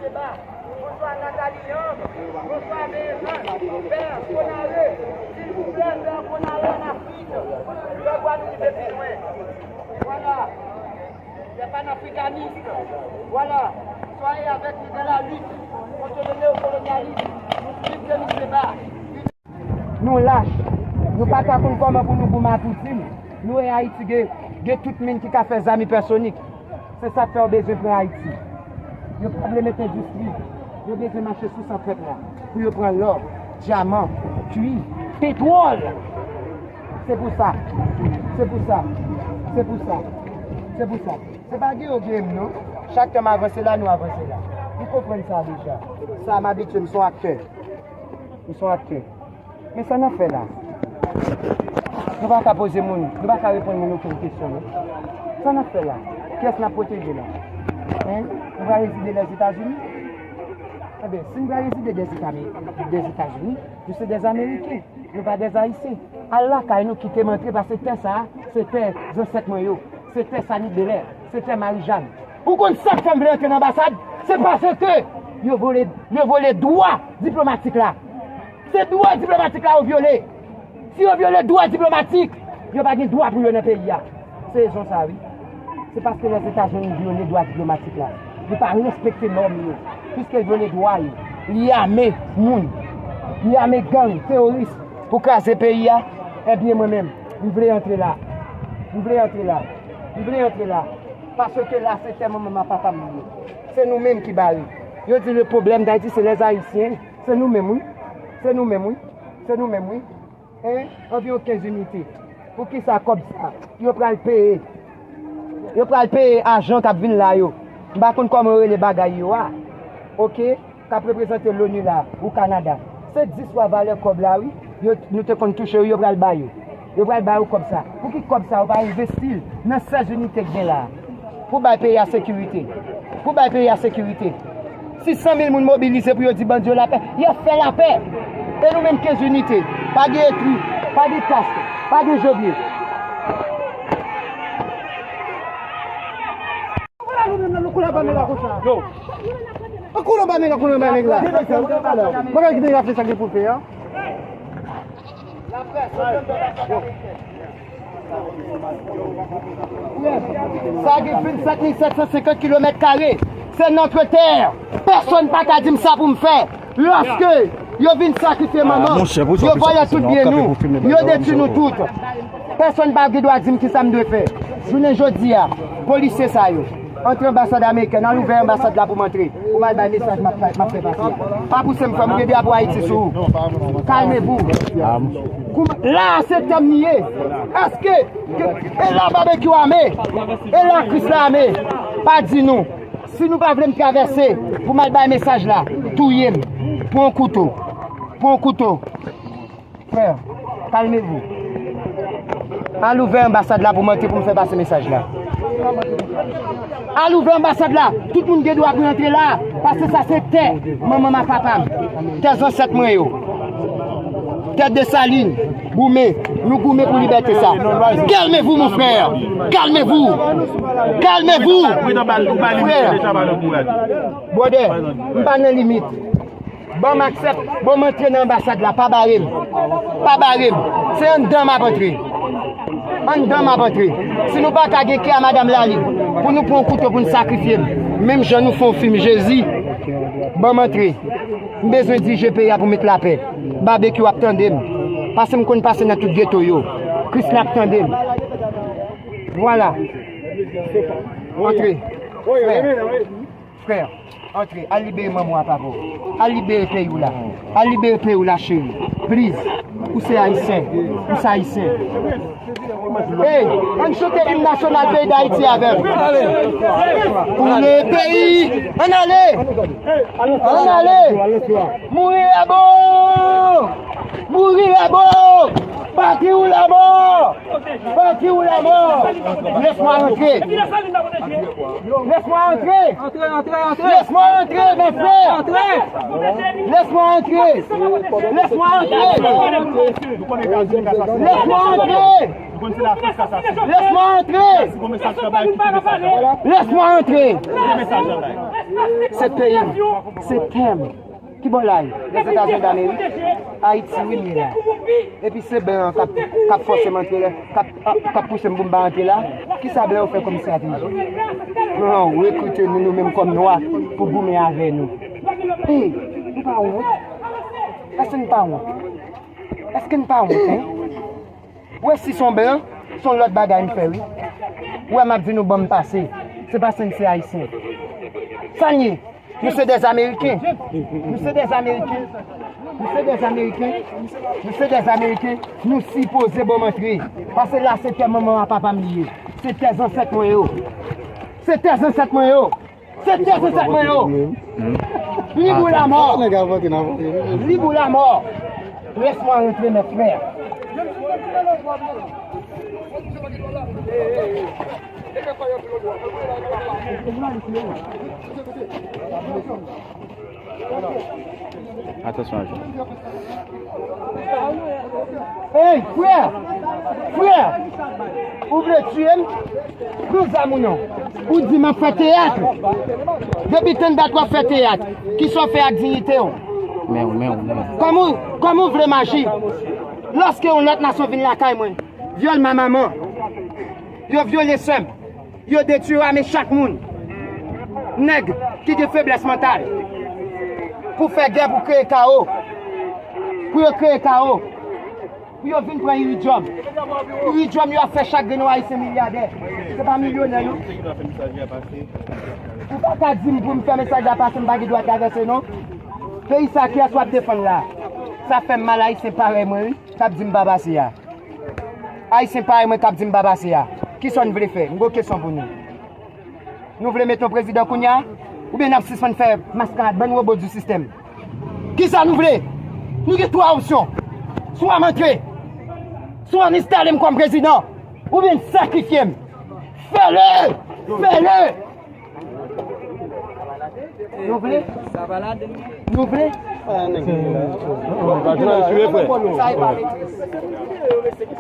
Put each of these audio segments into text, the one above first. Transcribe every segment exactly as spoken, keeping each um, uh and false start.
Seba, bonswa Nathalie Young, bonswa Benzen, Pè Konare, silvouplè, Pè Konare ann Afrik, fè vwa nou rive pi lwen. Vwala, les panafricanistes, vwala, soyez avec nous dans la lutte contre le néocolonialisme, vive Denis Seba, vive Nou lach. Nou pa ka konn kòman pou nou goumen ak Poutin. Nou wè Ayiti gen, gen tout min ki ka fè zam ipèsonik. Se sa k fè yo bezwen pran Ayiti. Yo pa vle met endistri. Yo bezwen mache sou san pèp la pou yo pran lò, dyaman, kwi, petwòl. Se pou sa. Se pou sa. Se pou sa. Se pou sa. Se pa gen yo gen m non. Chak tan m avanse la, nou avanse la. M konprann sa deja. Sa m abitye, m se yon aktè. M se yon aktè. Men sa n ap fè la? Nou pa ka poze moun, nou pa ka reponn moun okenn kesyon non. Sa n ap fè la? Kiyès n ap pwoteje la? Hein? Nou pral rezide Lèzetazini? Enben, si nou pral rezide Lèzetami-, Lèzetazini, nou se dèz Ameriken, nou pa dèz Ayisyen. Al lakay nou, kite m antre, paske tè sa a, se tè zansèt mwen yo, se tè Sanic Belair, se tè Marijàn. Ou konn sa k fè m vle antre nan anbasad? Se paske yo vole, yo vole dwa diplomatik la. Se dwa diplomatik la yo vyole. Si yo vyole dwa diplomatik, yo pa gen dwa pou yo nan peyi a. Se rezon sa a, wi. Se paske Lèzetazini vyole dwa diplomatik la. Li pa respekte nòm yo. Piske l vyole dwa yo. Li ame moun. Li ame gang, teworis pou kraze peyi a. Ebyen, mwen menm, m vle antre la. M vle antre la. M vle antre la. Paske la, se tè manman m ak papa m li ye. Se nou menm ki bare. Yo di le problème d'Haïti, c'est les Haïtiens. Se nou menm, wi. Se nou menm, wi. Se nou menm, wi. Hein? Anviwon kenz inite. Poukisa kòb sa? Yo pral peye. Yo pral peye ajan k ap vin la yo. M pa konn kòman yo rele bagay yo a. Oke? K ap reprezante l'ONU la, ou Kanada. Se dis fwa valè kòb la, wi. Yo, nou te konn touche yo, yo pral ba yo. Yo pral ba yo kòb sa. Pouki kòb sa, yo pa envesti l nan sèz inite k gen la a? Pou bay peyi a sekirite. Pou bay peyi a sekirite. Sis san mil moun mobilize pou yo di bandi yo lapè. Y ap fè lapè. E nou menm kenz inite. Pa gen etri, pa gen kask, pa gen jovye. Vwala nou menm la, nou koule ba nèg la konsa. Yo. An koule ba nèg la, koule ba nèg la. Mwen gade ki nèg la fè sa gen pou l fè a. Sa gen vennsenk mil sèt san senkant kilomèt kare. C'est notre terre. Pèsonn pa ka di m sa pou m fè. Lòske yo vin sakrifye manman, yo vòlè tout byen nou, yo detwi nou tout. Pèsonn pa gen dwa di m kisa m dwe fè. Jounen jodi a, polisye sa yo antre anbasad amerikèn, al ouvè anbasad la pou m antre, pou m al bay mesaj m ap, m ap fè pase a. Pa pouse m, frè m, gen drapo Ayiti sou ou. Calmez-vous. Kouman, la a se tè m li ye. Èske e la Babekyou ame? E la Kris la ame? Pa di nou. Si nou pa vle m travèse pou m al bay mesaj la, touye m. Pran yon kouto. Pran yon kouto. Frè, calmez-vous. Al ouvè anbasad la pou m antre pou m fè pase mesaj la. Al ouvè anbasad la. Tout moun gen dwa pou antre la. Paske sa se tè manman m ak papa m. Tè zansèt mwen yo. Tè Desalin. Goumen. Nou goumen pou libète sa. Calmez-vous, mon frère. Calmez-vous. Calmez-vous. Frè. Brother, m pa nan limit. Ban m aksè, ban m antre nan anbasad la, pa bare m. Pa bare m. Se anndan m ap antre. Anndan m ap antre. Si nou pa ka gen kè a Madanm Lalib, pou nou pran yon kouto pou n sakrifye m, menm jan nou fè yon fim Jezi, ban m antre. M bezwen dirije peyi a pou met lapè. Babekyou ap tande m. Paske m konn pase nan tout geto yo. Krisla ap tande m. Vwala. Antre. Frè. Frè, antre, al libere manman w a papa w. Al libere peyi w la. Al libere peyi w la, cheri. Please. Ou se ayisyen. Ou se ayisyen. Hey, ann chante im nasyonal peyi Dayiti avè m. Pou le peyi. Ann ale. Ann ale. Mouri la bon. Mouri la bon. Patri ou la mò. Patri ou la mò. Laisse-moi rentrer. Laisse-moi entrer. Laisse-moi entrer, mes frères. Laisse-moi entrer. Laisse-moi entrer. Laisse-moi entrer. Laisse-moi entrer. Laisse-moi entrer. Se peyi m, se tè m. Ki bò l al? Lèzetazini Damerik. Ayiti, wi, m ye la. Epi se blan an k ap, k ap fòse m antre la, k ap, k ap pouse m pou m pa antre la. Kisa blan yo fè kòm estrateji? Blan an rekrite nou, nou menm kòm nwa, pou goumen avè nou. Hey, nou pa wont? Èske n pa wont? Èske n pa wont, en? Ou wè, si se yon blan, se yon lòt bagay m fè, wi. Ou wè, m ap di nou, ban m pase. Se paske n se Ayisyen. Sa n ye? Nou se dè Ameriken. Nou se dè Ameriken. Nou se dè Ameriken. Nou se dè Ameriken. Nou sipoze ban m antre. Paske la, se tè manman a papa m li ye. Se tè zansèt mwen yo. Se tè zansèt mwen yo. Se tè zansèt mwen yo. Lib ou lamò. Lib ou lamò. Laisse-moi rentrer, mes frères. Atansyon a jòl. Hey, frè! Frè! Ou vle tiye m? Pran zam ou non. Ou di m ap fè teyat. Depi tann dat w ap fè teyat, kisa w fè ak diyite w? Men w, men w, men w. Kòman, kòman w vle m aji? Lòske yon lòt nasyon vin lakay mwen, vyòl ma manman, yo vyole sè m, yo detwi ame chak moun. Nèg ki gen feblès mantal pou fè gè, pou kreye kawo, pou yo kreye kawo, pou yo vin pran iridyòm. Iridyòm yo ap fè chak grenn Ayisyen milyadè. Se pa milyonè, non. Ou pa ka di m pou m fè mesaj la pase, m pa gen dwa travèse, non. Peyi sa, kiyès w ap defann la? Sa fè m mal, Ayisyen parèy mwen, wi, k ap di m pa pase a. Ayisyen parèy mwen k ap di m pa pase a. Kisa n vle fè? M gon kesyon pou nou. Nou vle mete yon prezidan kounye a? Oubyen n ap sispann fè maskarad bann wobo di sistèm? Kisa nou vle? Nou gen twa opsyon. Swa m antre, swa n enstale m kòm prezidan, oubyen n sakrifye m. Fè le! Fè le! Nou vle? Nou vle? Sa e pa metriz.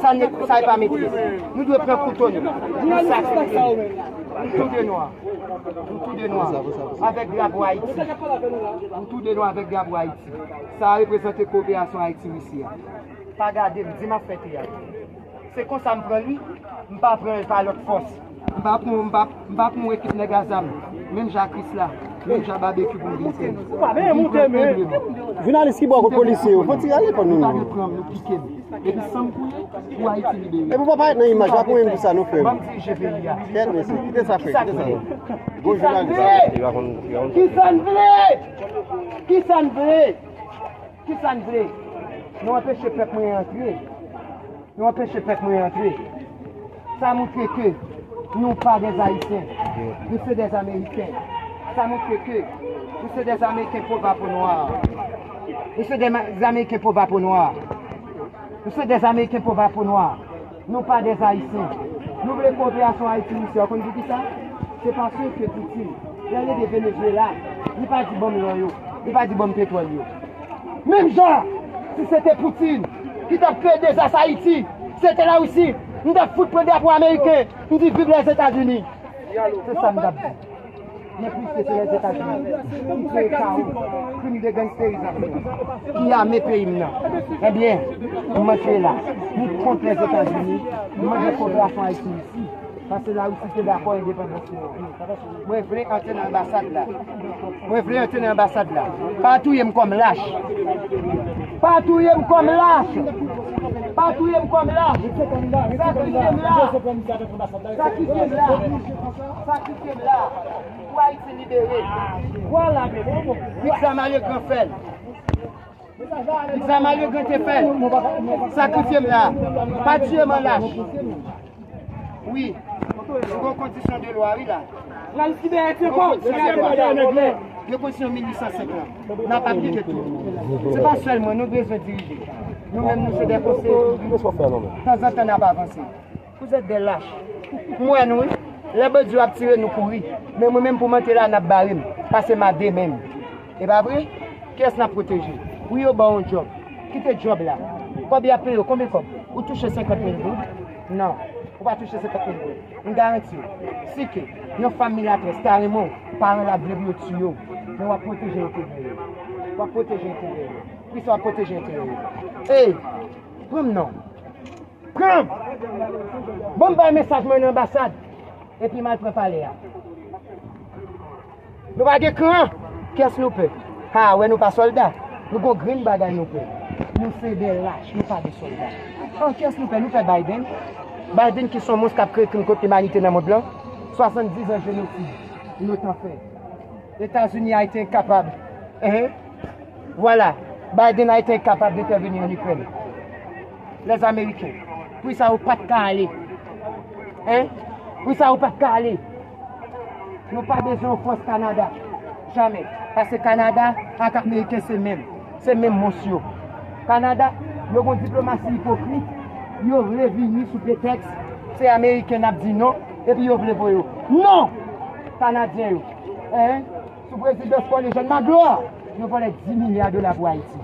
Sa ne, sa e pa metriz. Nou dwe pran kouto nou. Nou sakrifye nou. Nou tou de nwa. Nou tou de nwa. Avèk drapo Ayiti. Nou tou de nwa avèk drapo Ayiti. Sa a reprezante koperasyon Ayiti-Risi a. Pa gade m, di m ap fè teyat. Se konsa m pran li, m pa pran l pa lòt fòs. M pa pran, m pa, m pa pran yon ekip nèg a zam, menm jan Krisla, menm jan Babekyou pou m vin fè. Vin pran enble m. Jounalis ki bò kote polisye yo, fò ti rale kò nou. Nou pa vle pran m, nou pike m. Epi san m koule, pou Ayiti libere. Epi w pa parèt nan imaj la, pou menm pou sa nou fè. Ban m dirije peyi a. Kèt mesye, kite sa fè, kite sa fè. Bon jounalis. Kisa n vle? Kisa n vle? Kisa n vle? Nou anpeche pèp mwen antre. Nou anpeche pèp mwen antre. Sa montre ke nou pa dè Ayisyen. Nou se dè Ameriken. Sa montre ke nou se dè Ameriken po va po nwa. Nou se dè Ameriken po va po nwa. Nou se dè Ameriken po va po nwa. Nou pa dè Ayisyen. Nou vle koperasyon Ayiti-Risi a. Ou konn poukisa? Se paske Poutine, lè l ede Venezuela, li pa di ban m lò yo, li pa di ban m petwòl yo. Menm jan, si se te Poutine ki t ap kreye dezas Ayiti, se te Larisi, m t ap fout pran drapo ameriken, m di viv Lèzetazini. Se sa m t ap di. Men plis ke se Lèzetazini ki kreye kawo, krim de gangsterizasyon, ki ame peyi m nan. Ebyen, m antre la. M kont Lèzetazini, m mande koperasyon Ayiti-Risi. Paske Larisi te dakò endepandans li an. Mwen vle antre nan anbasad la. Mwen vle antre nan anbasad la. Pa touye m kòm lach. Pa touye m kòm lach. Pa touye m kòm lach. Sakrifye m la. Sakrifye m la. Sakrifye m la. Pou Ayiti libere. Vwala. Fik Zama Legran fè l. Fik Zama Legran te fè l. Sakrifye m la. Pa tiye m an lach. Wi. Nou gen kondisyon de lwa, wi, la. Pral libere Tcheko. Gen kondisyon mil uit san senk lan. N ap aplike tou. Se pa sèl mwen, nou bezwen dirije. Nou menm, nou se dè konseye. Tanzantan, n ap avanse. Vous êtes des lâches. M wè nou, wi. Lè bandi yo ap tire, nou kouri. Men mwen menm, pou m antre la, n ap bare m. Pase m a de men m. E pa vre? Kiyès n ap pwoteje? Wi, yo ba w yon djòb. Kite djòb la. Kòb y ap peye w, konbyen kòb? Ou touche senkant mil goud? Non. Ou pa touche senkant mil goud. M garanti w, si ke yon fanm milatrès ta renmen w, paran l ap vle pou yo tiye w, men w ap pwoteje enterè yo. W ap pwoteje enterè yo. Poukisa w ap pwoteje enterè yo? Ey, pran m non. Pran m! Bon, m bay mesaj mwen nan anbasad, epi m al pran palè a. Nou pa gen kran. Kiyès nou pè? Ha, wè nou pa sòlda. Nou gon grenn bagay nou pè. Nou se de lach, nou pa de sòlda. An kiyès nou pè? Nou pè Biden. Biden ki se yon mons k ap kreye krim kont limanite nan mond lan. Swasanndiz an jenosid. Lotan fè. Etazini a été incapable. Hein? Vwala. Biden a été incapable d'intervenir en Ukraine. Les Américains. Poukisa ou pa t ka ale? Hein? Poukisa ou pa t ka ale? Nou pa bezwen yon fòs Kanada. Jamè. Paske Kanada ak Ameriken se menm. Se menm mons yo. Kanada, yo gon diplomasi ipokrit. Yo vle vini sou pretèks se Ameriken n ap di non, epi yo vle voye yo. Non! Kanadyen yo. Hein? Sou prezidans Paul Eugène Magloire, yo vòlè dis milya dola pou Ayiti.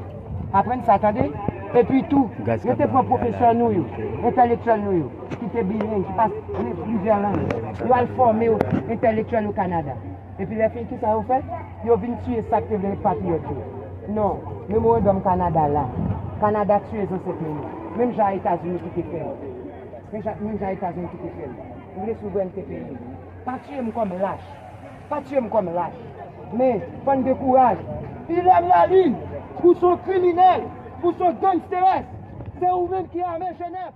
Aprann sa, tande. Epi tou, yo te pran pwofesè nou yo, entèlektyèl nou yo, ki te bileng, ki pale plizyè lang. Yo al fòme yo, entèlektyèl o Kanada. Epi lè fini, kisa yo fè? Yo vin tiye sa k te vle ret patriyòt yo. Non, memorandòm Kanada la. Kanada tiye zansèt nou yo. Menm jan Etazini ki te fè l. Menm jan, menm jan Etazini ki te fè l. Ou vle souvrènte peyi. Pa tiye m kòm lach. Pa tiye m kòm lach. Men, fò n gen kouraj. Ilèm Lali, ou se yon kriminèl, ou se yon gangsters. Se ou menm ki ame Jenèf.